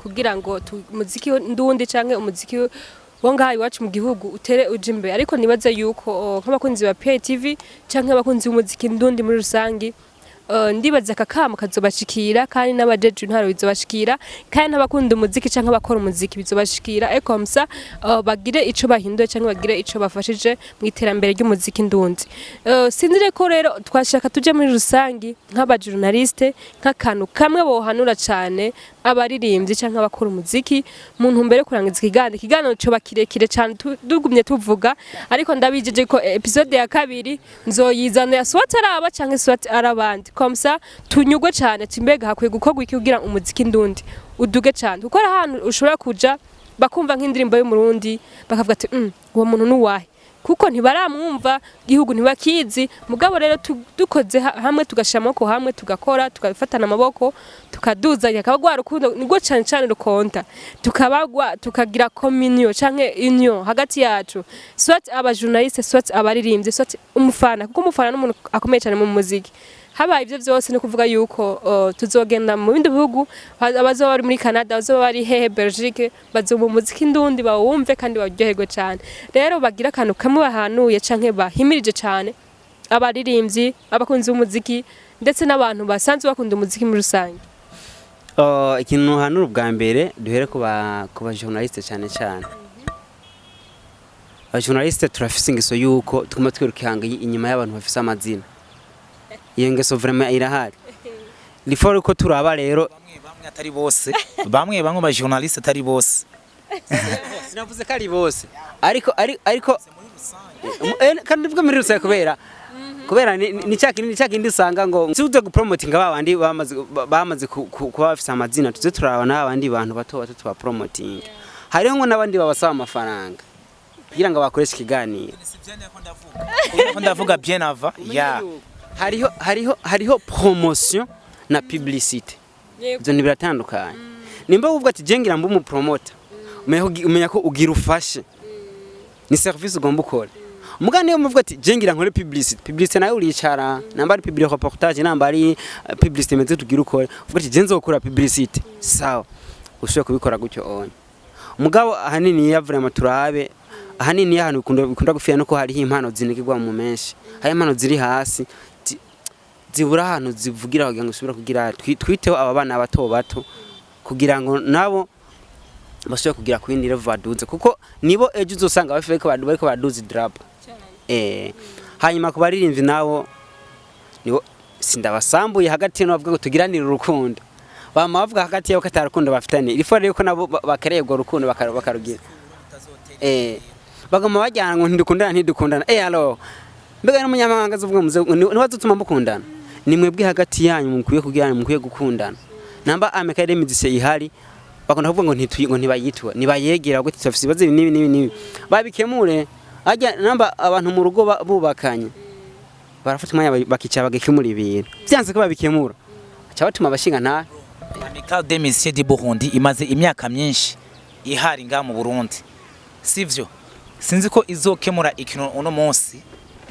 kugira ngo umuziki ndundi canke umuziki wo ngaha iwacu mu gihugu utere uje imbere. Ariko nibaza yuko nk'abakunzi ba PTV canke abakunzi b'umuziki ndundi muri rusangi, ndibaza aka kamo kazobashikira, kandi n'abajeje intwaro bizobashikira, kandi n'abakunda umuziki canke abakora umuziki bizobashikira, et comme ça bagire ico bahinduye canke bagire ico bafashije mu iterambere ry'umuziki ndundi. Sinzire ko rero twashaka tuje muri rusangi nk'aba journaliste, nk'akantu kamwe bohanura cane abaririmbyi canke abakora umuziki mu ntumbero yo kurangiza ikiganiro. Ikiganiro coba kirekire cane tugumye tuvuga, ariko ndabijeje ko episode ya kabiri nzoyizana, soit araba canke soit arabandi, comme ça tunyugwe cane ati mbega hakwiye gukorwa iki kugira umuziki ndundi uduge cane, kuko hari ahantu ushobora kuja bakumva nk'indirimbo y'Umurundi bakavuga ati uwo muntu nuwahe?" Kuko ntibaramwumva, igihugu ntibakizi. Mugabo rero dukoze hamwe, tugashira amaboko hamwe, tugakora, tugafatana amaboko, tukaduzanya, akaba rwa rukundo nirwo cane cane rukonta, tukabagwa, tukagira communion canke union hagati yacu, soit aba journaliste, soit abaririmbyi, soit umufana, kuko umufana n'umuntu akomeye cane mu muziki. Habaye ivyo vyose, ni kuvuga yuko tuzogenda mu bindi bihugu, abazoba bari muri Canada, abazoba bari hehe, Belgique, bazoba umuziki ndundi bawumve kandi baryoherwe cane. Rero bagira akantu kamwe bahanuye canke bahimirije cane abaririmbyi, abakunzi b'umuziki, ndetse n'abantu basanzwe bakunda umuziki muri rusange. Ikintu hanura ubwa mbere, duhere ku ba journaliste cyane cyane. Aba journaliste turafise ingeso yuko tuguma twirukanga inyuma y'abantu bafise amazina. Iyo ngeso vraiment irahari. Il faut ko turaba rero. Bamwe bamwe, atari bose, bamwe bamwe ba journaliste, atari bose. Sinavuze ko ari bose, ariko kandi ndivuga muri rusange, kubera ni cya kindi usanga ngo tuze gupromotinga ba bandi bamaze kuba bafise amazina, tuze turaba n'abandi bantu bato bato tuba promoting. Hariho ngo n'abandi babasaba amafaranga kugira ngo bakoreshe ikiganiro. Ko ndavuga bien avant ya. Hariho promotion na publicité, ivyo ntibiratandukanye. Nimba uvuga ati je ngira mbe umupromoter, umenya ko ugira ufashe ni service ugomba ukora. Muga niyo muvuga ati je ngira nkore publicité, publicité nayo uricara, namba ari public reportage, namba ari publicité meze tugira ukore, uvuga ati je nzokora publicité, sawa, ushobora kubikora gutyo onye. Mugabo ahanini ya vraiment turabe ahanini ahantu bikunda gufira nuko hariho impano zinigirwa mu menshi, hari impano ziri hasi zibura ahantu zivugira kugira ngo usubire kugira twiteho aba bana bato bato kugira ngo nabo bashobore kugira ku yindi level baduze, kuko nibo ejo uzosanga bariko baraduza idarapo. Hanyuma ku baririmbyi nabo Niwo sindabasambuye hagati, no bavuga ngo tugiranire urukundo, bama bavuga hagati yabo ko ata rukundo bafitanye. Ifo rero ko nabo bakereye urwo rukundo bakarugira, baguma bajyana ngo ntidukundana, ntidukundana. Alors mbega n'umunyamahanga azovuga muze niwe azotuma mukundana? Ni mwebwe hagati yanyu mukwiye kugira, mukwiye gukundana. Namba amicale des musiciens ihari, bakunda kuvuga ngo ntituyi, ngo ntibayitwa, ntibayegera, ngo tufise ibibazo ibi n'ibi n'ibi n'ibi, babikemure. Ajya namba abantu mu rugo bubakanye barafata umwanya bakicara bagakemura ibintu. Byanze ko babikemura, aca batuma abashinga nta Amicale des Musiciens du Burundi imaze imyaka myinshi ihari ngaha mu Burundi, sivyo? Sinzi ko izokemura ikintu uno munsi,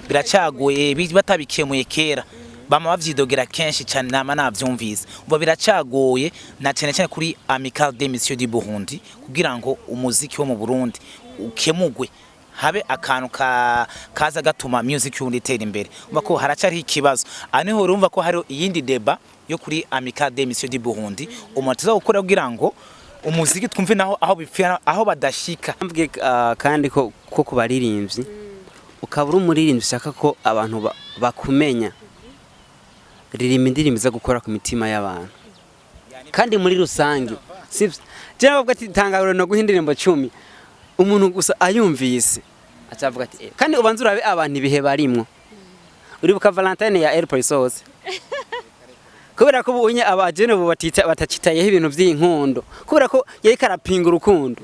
biracyagoye. Batabikemuye kera, bama bavyidogera kenshi cyane, nama navyumvise. Umva, biracyagoye na cyane cyane kuri Amicale des Musiciens du Burundi kugira ngo umuziki wo mu Burundi ukemugwe, habe akantu ka kaza gatuma music y'uburundi itera imbere. Umva ko haracyariho ikibazo. Aha niho urumva ko hariho iyindi débat yo kuri Amicale des Musiciens du Burundi, umuntu tuza gukora kugira ngo umuziki twumve naho aho bipfira, aho badashika. Mbwe kandi ko ku baririmbyi, ukaba uri umuririmbyi ushaka ko abantu bakumenya, ririmba indirimbo iza gukora ku mitima y'abantu kandi muri rusange, sivyo? Jewe bavuga ati tangaro no guha indirimbo 10, umuntu gusa ayumvise acavuga ati "Eh." Kandi ubanza urabe abantu ibihe barimwo. Uribuka Valentine ya Airport isohotse, kubera ko ubunye abajene ubu batita batacitayeho ibintu by'inkundo, kubera ko yariko arapinga urukundo,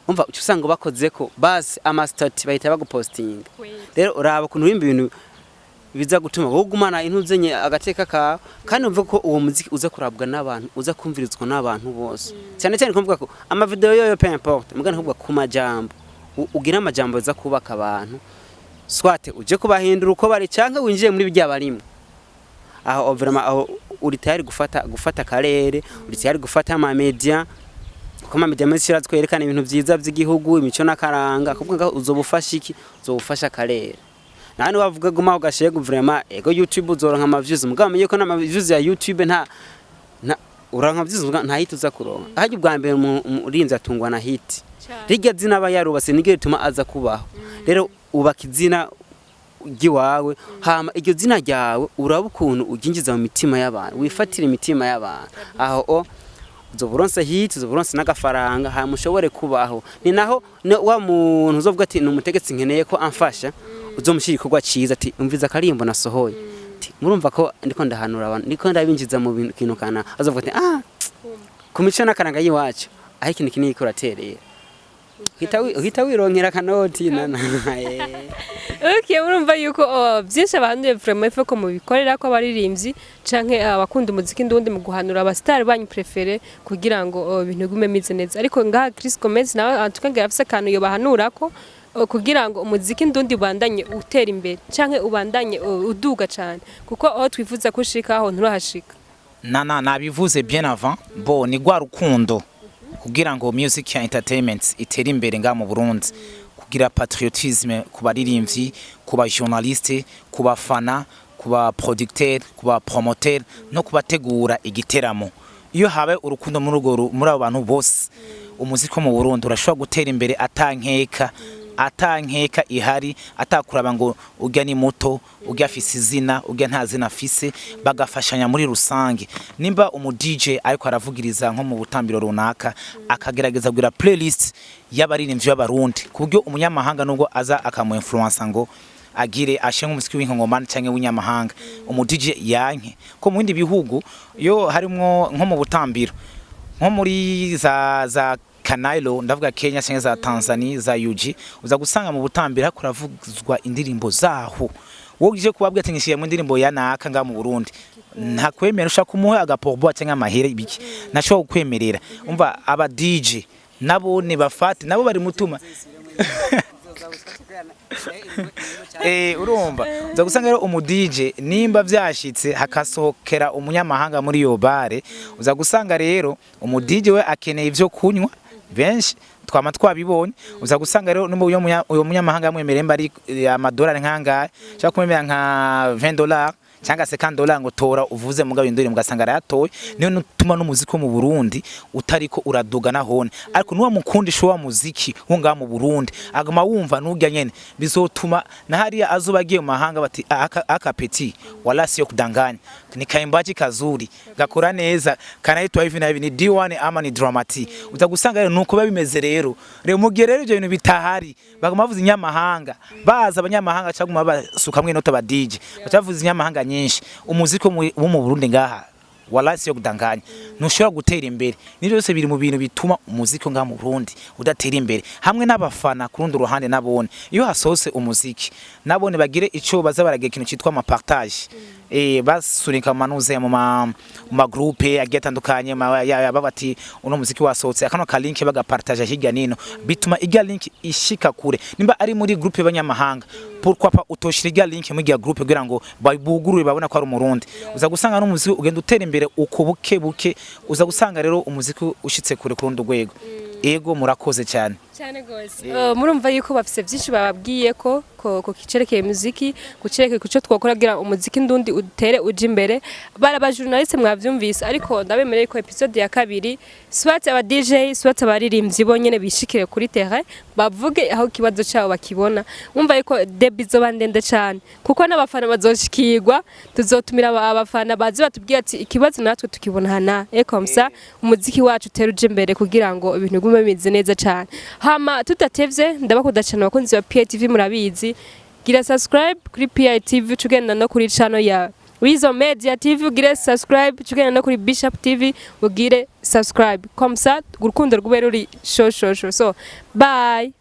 umva uca usanga bakoze ko basi ama status bahita bagupostinga. Rero uraba ukuntu urimba ibintu biza gutuma wowe ugumana intuzenye agateka kawe, kandi umve ko uwo muziki uza kurabwa n'abantu, uza kumvirizwa n'abantu bose. Cyane cyane kuvuga ko ama video yoyo, peu importe, mugana kuvuga ku majambo, ugira amajambo aza kubaka abantu, soit uje kubahindura uko bari canke winjiye muri bijya barimwo. Aho vraiment aho uri tayari gufata akarere, uri tayari gufata ama media, kuko ama media menshi twerekana ibintu vyiza vy'igihugu, imico n'akaranga. Kuvuga ngo uzobufasha iki? Uzobufasha akarere. Nani wavuga guma ugashega, vraiment ego YouTube uzoronka ama views, mugabo amenye ko n'ama views ya YouTube nta uronka views, mugabo nta hit uza kuronka. Ahajya ubwa mbere umurinzi atungwa na hit, rirya zina aba yarubatse niryo rituma aza kubaho. Rero ubaka izina ry'iwawe, hama iryo zina ryawe uraba ukuntu uryinjiza mu mitima y'abantu, wifatira imitima y'abantu. Aho o uzoba uronse hit, uzoba uronse n'agafaranga, hama ushobore kubaho. Ni naho wa muntu uzovuga ati ni umutegetsi nkeneye ko amfasha, uzomushyira igikorwa ciza, ati umviza akarimbo nasohoye, ati murumva ko ndiko ndahanura abantu, ndiko ndabinjiza mu kintu kana, azovuga ati ah, ku mico n'akaranga y'iwacu aho ikintu kinini kuraterera, uhita wironkera akanoti nana. Okay, urumva yuko byinshi abantu vraiment il faut ko mubikorera ko abaririmbyi canke abakunda umuziki ndundi mu guhanura aba star banyu préférés kugira ngo ibintu bigume bimeze neza. Ariko ngaha Chris Gomez nawe antuka afise akantu yobahanura ko kugira ngo umuziki ndundi ubandanye utera imbere canke ubandanye uduga cane, kuko aho twifuza kushika aho nturahashika. Na nabivuze bien avant. Bo ni rwa rukundo kugira ngo music ya entertainment itere imbere ngaha mu Burundi, kugira patriotisme ku baririmbyi, ku ba journaliste, ku bafana, ku ba producteur, ku ba promoteur no kubategura igiteramo. Iyo habaye urukundo muri urwo muri abo bantu bose, umuziki wo mu Burundi urashobora gutera imbere atankeka, atankeka ihari, atakuraba ngo urya ni muto, urya afise izina, urya nta zina afise, bagafashanya muri rusange. Nimba umu DJ ariko aravugiriza nko mu butambiro runaka, akagerageza kugira playlist y'abaririmbyi b'abarundi, ku buryo umunyamahanga nubwo aza akamu influencer ngo agire ashe nk'umuziki w'inkongomani canke w'inyamahanga, umu DJ yanke ko mu bindi bihugu iyo harimwo nko mu butambiro nko muri za Kanailo, ndavuga Kenya cyangwa za Tanzania, za UG, uza gusanga mu butambiro hariko haravuzwa indirimbo zaho. Wowe uje kubabwira ati ngishiye mu ndirimbo ya naka nga mu Burundi, ntakwemera. Ushaka kumuha agaporbo cyangwa amahere biki, ntashobora kukwemerera. Umva, aba DJ nabo ne bafate, nabo bari mutuma. Urumva uza gusanga rero umu DJ nimba vyashitse hakasohokera umunyamahanga muri iyo bare, uza gusanga rero umu DJ we akeneye ivyo kunywa benshi, twama twabibonye. Uza gusanga rero nimba uyo munyamahanga yamwemereye mba ari amadolari nkangahe, ashaka kumwemerera nka $20. Cyangwa se kandi ngo tora uvuze mugabo indirimbo ugasanga arayatoye. Niyo nutuma n'umuziki wo mu Burundi utariko uraduga nahone, ariko nuwa mukundisha wa muziki wo ngaha mu Burundi aguma wumva nurya nyene, bizotuma na hariya azoba agiye mu mahanga bati: "Ah, aka petit wala sio kudanganya, ni kaimbaji kazuri, gakora neza, kanaitwa hivi na hivi, ni D1 ama ni Dramati." Uza gusanga rero nuko biba bimeze. Rero mu gihe rero ibyo bintu bitahari, baguma bavuza inyamahanga, baza abanyamahanga cyangwa basukamwe inota ba DJ bacavuza inyamahanga nyinshi, umuziki wo mu Burundi ngaha wala sio kudanganya ntushobora gutera imbere. Nivyo byose biri mu bintu bituma umuziki wo ngaha mu Burundi udatera imbere, hamwe n'abafana ku rundi ruhande. Nabone iyo hasohotse umuziki, nabone bagire ico baza baragira, ikintu citwa ama partage, basunika manuze mu ma groupe agiye atandukanye, bati uno muziki wasohotse, akano ka link bagapartage hirya nino, bituma irya link ishika kure. Nimba ari muri groupe y'abanyamahanga, pourquoi pas utoshira irya link muri irya groupe kugira ngo babugurure, babona ko ari umurundi? Uza gusanga n'umuziki ugenda utera imbere uko buke buke, uza gusanga rero umuziki ushitse kure ku rundi rwego. Ego, murakoze cyane. Cyane gose. Murumva yuko bafise byinshi bababwiye ko kicerekeye muziki, kucerekeye kuco twokora kugira umuziki ndundi utere uje imbere. Bara ba journaliste mwavyumvise, ariko ndabemereye ko episode ya kabiri, soit aba DJ, soit abaririmbyi bonyene bishikire kuri terrain, bavuge aho ikibazo cyabo bakibona. Mwumva yuko débat izoba ndende cyane, kuko n'abafana bazoshikirwa. Tuzotumira abafana bazi batubwira ati ikibazo natwe tukibona hana comme ça umuziki wacu utere uje imbere, kugira ngo ibintu bigume bimeze neza cyane. Hama tudatevye, ndabakunda cyane abakunzi ba PITV. Murabizi, gira subscribe kuri PITV, tugenda no kuri channel ya Wizo Media TV, ugire subscribe, tugenda no kuri Bishop TV, ugire subscribe, comme ça urukundo rwube ruri sho sho sho. So bye.